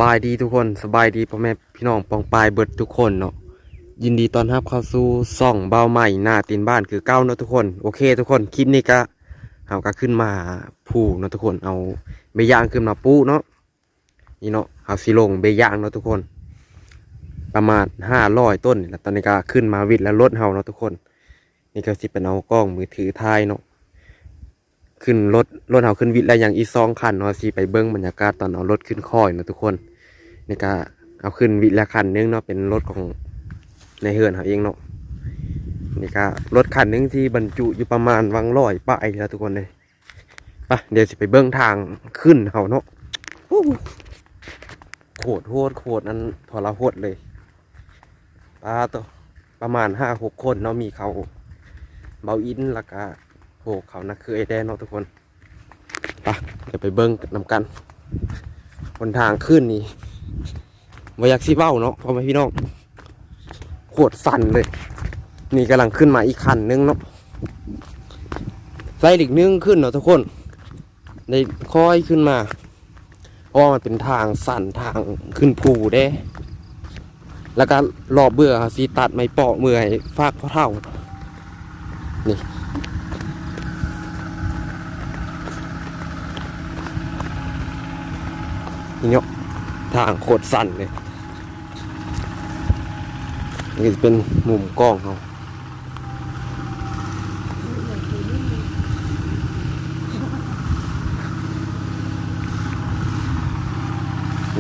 ບາຍດີທຸກຄົນ ສະບາຍດີພໍ່ແມ່ພີ່ນ້ອງປ້ອງປາຍເບິດທຸກຄົນເນາະ. ຍິນດີຕ້ອນຮັບເຂົ້າສູ່ຊ່ອງບ່າວໃໝ່ໜ້າຕີນບ້ານຄືເກົ່າເນາະທຸກຄົນ. ໂອເຄທຸກຄົນ ຄລິບນີ້ກະ ເຮົາກະຂຶ້ນມາພູເນາະທຸກຄົນ ເອົາເບ້ຍຢາງຂຶ້ນມາປູເນາະ. ນີ້ເນາະ ເຮົາຊິລົງເບ້ຍຢາງເນາະທຸກຄົນ ປະມານຫ້າຮ້ອຍຕົ້ນນີ້ລະ. ຕອນນີ້ກະຂຶ້ນມາວິດແລ້ວລົດເຮົາເນາະທຸກຄົນ. ນີ້ກະຊິເປັນເອົາກ້ອງມືຖືຖ່າຍເນາະ. ຂຶ້ນລົດ ລົດເຮົາຂຶ້ນວິດແລ້ວ ຍັງອີກສອງຄັນເນາະ. ຊິໄປເບິ່ງບັນຍາກາດຕອນເອົາລົດຂຶ້ນຄ້ອຍເນາະທຸກຄົນ. ນີ້ກະເອົາຂຶ້ນວິດແລ້ວຄັນໜຶ່ງເນາະ ເປັນລົດຂອງໃນເຮືອນເຮົາເອງເນາະ. ນີ້ກະລົດຄັນໜຶ່ງທີ່ບັນຈຸຢູ່ປະມານຫວ່າງຮ້ອຍປາຍແລ້ວທຸກຄົນເອີຍ. ປະ ດຽວຊິໄປເບິ່ງທາງຂຶ້ນເຮົາເນາະ. ໂອ້ ໂຄດໂຫດ ໂຄດອັນທໍລະຫົດເລີຍ. ປາໂຕ ປະມານຫ້າຫົກຄົນເນາະ ມີເຂົາເບົາອິນ ແລ້ວກະ ໂຫ ເຂົານັກເຄີຍແດ່ເນາະທຸກຄົນ. ປະ ດຽວໄປເບິ່ງນຳກັນ. ຫົນທາງຂຶ້ນນີ້ ບໍ່ຢາກຊິເວົ້າເນາະ ພໍ່ແມ່ພີ່ນ້ອງ ໂຄດຊັນເລີຍ. ນີ້ກຳລັງຂຶ້ນມາອີກຂັ້ນໜຶ່ງເນາະ ໄຊລິກໜຶ່ງຂຶ້ນເນາະທຸກຄົນ. ໄດ້ຄ່ອຍຂຶ້ນມາ ເພາະວ່າມັນເປັນທາງຊັນ ທາງຂຶ້ນພູເດ້. ແລ້ວກະລອບເບື້ອ ເຮົາຊິຕັດໄມ້ເປາະເມື່ອໃຫ້ຝາກພໍ່ເຖົ້າ. ນີ້ ນີ້ເນາະ ທາງໂຄດຊັນເລີຍ. ນີ້ກະຊິເປັນມຸມກ້ອງເຮົາ.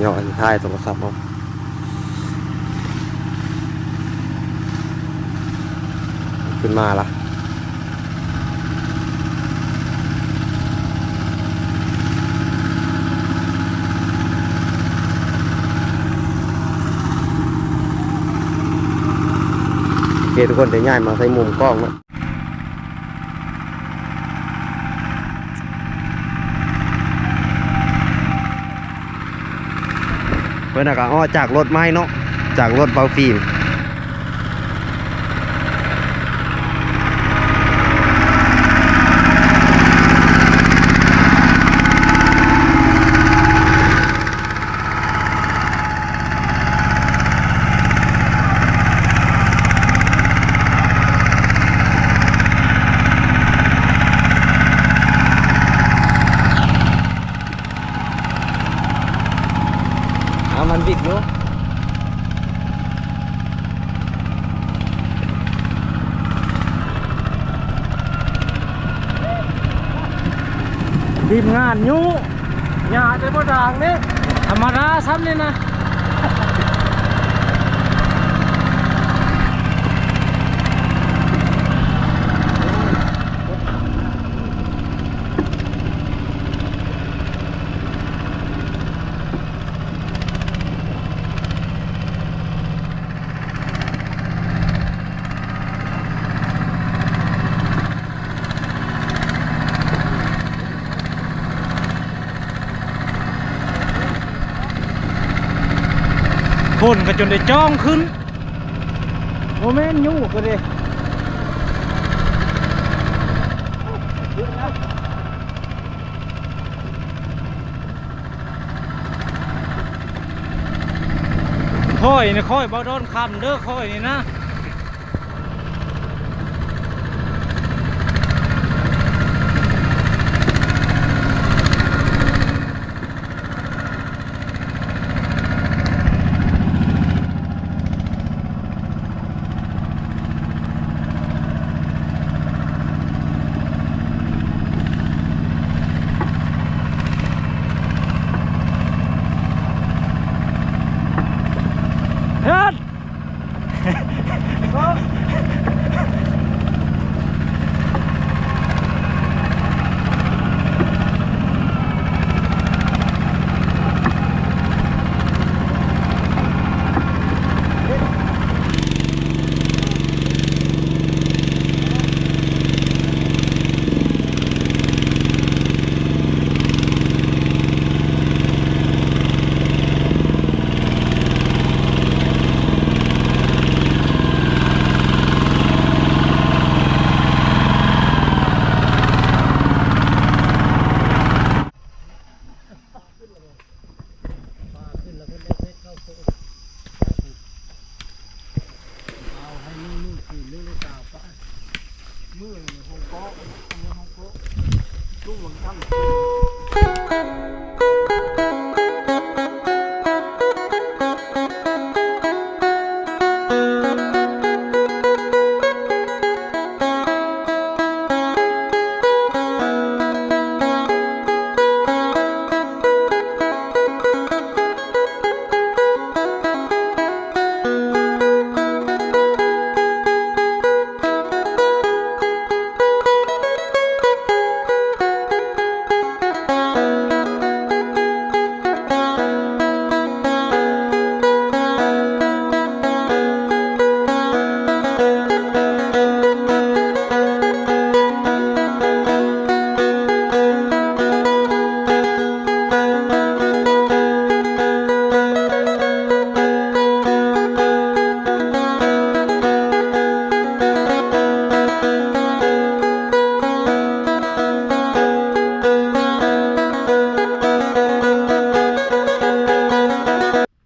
ເນາະ ອັນນີ້ຖ່າຍໂທລະສັບເຮົາ ຂຶ້ນມາລະ. ໂອເຄທຸກຄົນ ໄດ້ຍ້າຍມາໃສ່ມຸມກ້ອງເນາະ. ເພິ່ນກະອອກຈາກລົດໃໝ່ເນາະ ຈາກລົດເບົາຟີມ. ເອົາມັນບິດຢູ່. ທີມງານຍຸ ຫຍ້າແຕ່ບໍ່ດ່າງເດ້ ທຳມະດາຊ່ຳນີ້ນະ. ຄົນກະຈົນໄດ້ຈ້ອງຂຶ້ນ ບໍ່ແມ່ນຍຸກະເດ້. ຂ້ອຍນີ້ ຂ້ອຍບໍ່ດອນຄຳເດີ ຂ້ອຍນີ້ນະ. ເຮັດ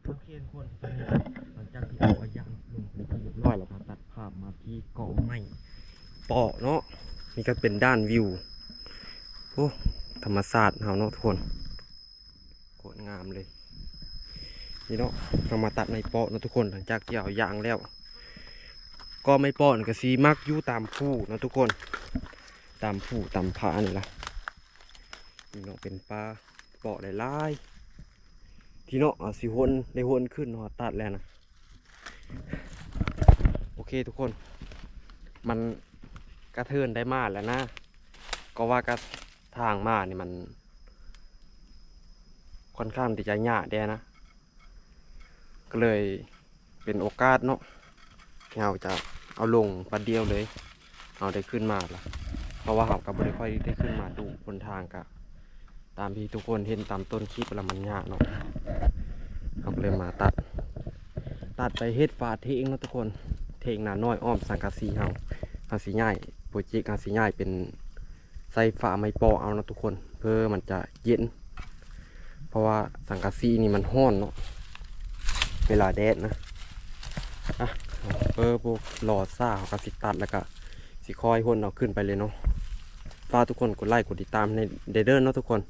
ໂອເຄທຸກຄົນ ຫຼັງຈາກທີ່ເອົາອາຢາງລົງເປັນທີ່ຮຽບຮ້ອຍແລ້ວ ກໍຕັດພາບມາທີ່ເກາະໄມ້ເປາະເນາະ. ນີ້ກໍເປັນດ້ານວິວ ໂອ້ ທຳມະຊາດເຮົາເນາະທຸກຄົນ ໂຄດງາມເລີຍ. ນີ້ເນາະ ເຮົາມາຕັດໄມ້ເປາະເນາະທຸກຄົນ ຫຼັງຈາກທີ່ເອົາຢາງແລ້ວ. ກໍໄມ້ເປາະນີ້ກໍຊິມັກຢູ່ຕາມພູເນາະທຸກຄົນ ຕາມພູຕາມຜານີ້ລະ. ນີ້ເນາະ ເປັນປ່າເປາະຫຼາຍໆ ທີ່ເນາະ ເອົາຊິຫົນ ໄດ້ຫົນຂຶ້ນເນາະ ຕັດແລ້ວນະ. ໂອເຄທຸກຄົນ ມັນກະເທີນໄດ້ມາແລ້ວນະ ກໍວ່າກະທາງມານີ້ມັນຄ່ອນຂ້າງທີ່ຈະຍາກແດ່ນະ. ກໍເລີຍເປັນໂອກາດເນາະ ທີ່ເຮົາຈະເອົາລົງບາດດຽວເລີຍ ເຮົາໄດ້ຂຶ້ນມາລະ ເພາະວ່າເຮົາກໍບໍ່ໄດ້ຄ່ອຍໄດ້ຂຶ້ນມາດຸ ຫົນທາງກໍຕາມທີ່ທຸກຄົນເຫັນຕາມຕົ້ນຄລິບລະ ມັນຍາກເນາະ. ເຮົາກໍເລີຍມາຕັດ ຕັດໄປເຮັດຝາຖຽງເນາະທຸກຄົນ ຖຽງນານ້ອຍອ້ອມສັງກະສີເຮົາ. ເຮົາຊິຍ້າຍ ໂປຣເຈັກເຮົາຊິຍ້າຍເປັນ ໃສ່ຝາໄມ້ເປາະເອົາເນາະທຸກຄົນ ເພື່ອມັນຈະເຢັນ ເພາະວ່າສັງກະສີນີ້ມັນຮ້ອນເນາະ ເວລາແດດນະ. ອ່ະ ເພື່ອບໍ່ລໍຊ້າ ເຮົາກໍຊິຕັດ ແລ້ວກໍຊິຄ່ອຍຫົນເອົາຂຶ້ນໄປເລີຍເນາະ. ຝາກທຸກຄົນກົດໄລກົດຕິດຕາມໃຫ້ແດ່ເດີເນາະທຸກຄົນ.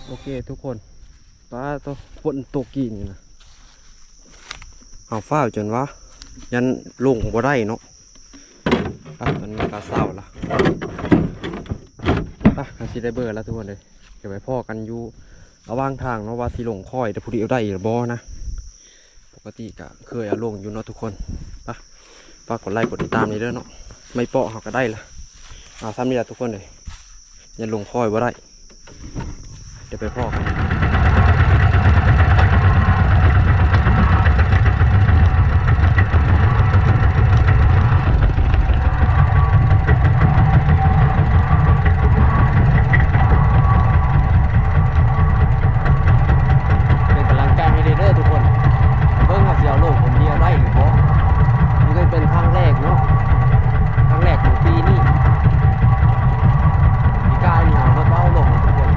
ໂອເຄທຸກຄົນ ປາໂຕ ຝົນຕົກກີ້ນີ້ນະ ເຮົາຟ້າວຈົນວ່າ ຢ້ານລົງບໍ່ໄດ້ເນາະ. ອ່ະ ຕອນນີ້ກໍເຊົ້າລະ ອ່ະ ເຮົາຊິໄດ້ເບີລະທຸກຄົນເອີຍ. ດຽວໄປພໍ້ກັນຢູ່ ລະຫວ່າງທາງເນາະ ວ່າຊິລົງຄ້ອຍແຕ່ຜູ້ດຽວໄດ້ຫຼືບໍ່ນະ. ປົກກະຕິກະເຄີຍເອົາລົງຢູ່ເນາະທຸກຄົນ. ປະ ຝາກກົດໄລກົດຕິດຕາມນີ້ເດີເນາະ. ໄມ້ເປາະເຮົາກະໄດ້ລະ. ເອົາ ສ່ຳນີ້ລະທຸກຄົນເອີຍ. ຍັງລົງຄ້ອຍບໍ່ໄດ້. ດຽວໄປພໍ້ກັນ. ເປັນກຳລັງໃຈໃຫ້ເດີທຸກຄົນ. ເບິ່ງວ່າຊິເອົາລົງຄົນດຽວໄດ້ຫຼືບໍ່. ນີ້ເລີຍເປັນຄັ້ງແລກເນາະ. ຄັ້ງແລກຂອງປີນີ້. ປີກາຍນີ້ເຮົາລົດເບົາລົງທຸກຄົນ.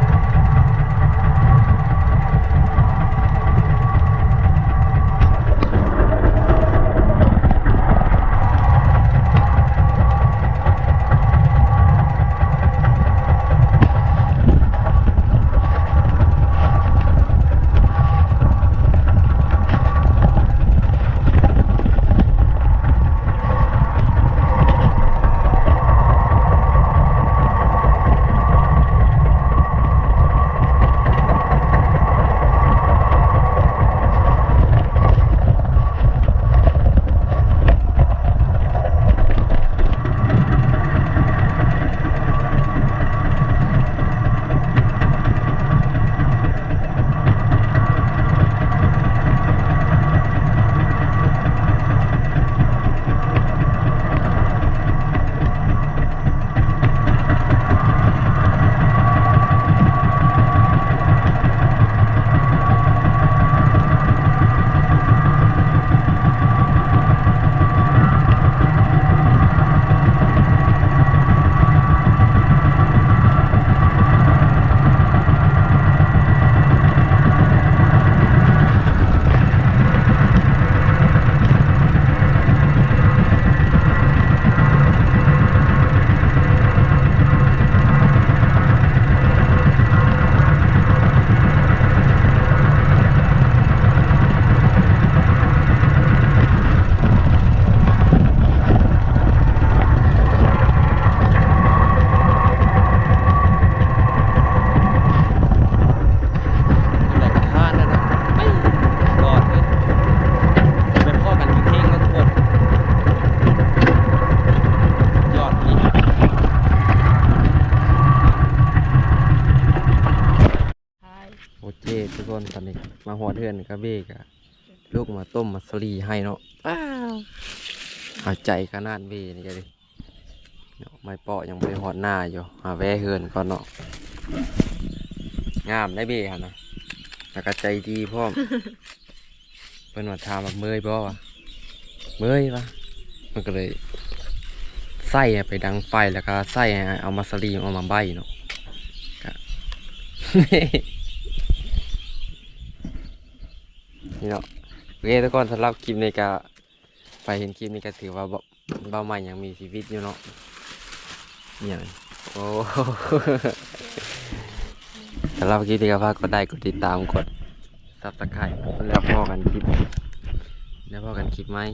ໄດ້ກະທານແລ້ວເນາະ. ໄປ ຫຼອດເລີຍ. ໄປພໍ້ກັນຢູ່ເທິງເນາະທຸກຄົນ. ຍອດອີ່ຫຼີ. ໂອເຄທຸກຄົນ ຕອນນີ້ມາຮອດເຮືອນກະເບກະລຸກມາຕົ້ມໝາກສາລີໃຫ້ເນາະ. ອ້າວ ເອົາໃຈຂະໜາດເບນີ້ກະເດ. ເນາະ ໄມ້ເປາະຍັງບໍ່ໄດ້ຮອດໜ້າຢູ່ ຫາແວ່ເຮືອນກ່ອນເນາະ. ງາມໄດ໋ເບຫັ້ນນະ ແລ້ວກະໃຈດີພ້ອມ. ເພິ່ນວ່າ ຖາມວ່າເມື່ອຍບໍ່ ວ່າເມື່ອຍວ່າ. ມັນກະເລີຍໃສ່ໄປດັງໄຟ ແລ້ວກະໃສ່ເອົາໝາກສາລີອອກມາໃບ້ເນາະ. ກະ ນີ້ເນາະ. ໂອເຄທຸກຄົນ ສຳລັບຄລິບນີ້ກະ ໃຜເຫັນຄລິບນີ້ກະຖືວ່າ ເບົາໃໝ່ຍັງມີຊີວິດຢູ່ເນາະ. ຫຍັງ ໂອ້ ສຳລັບຄລິບນີ້ກະຝາກກົດໄລກ໌ ກົດຕິດຕາມ ກົດຊັບສະໄຄຣບ໌ ແລ້ວພໍ້ກັນຄລິບ ແລ້ວພໍ້ກັນຄລິບໃໝ່.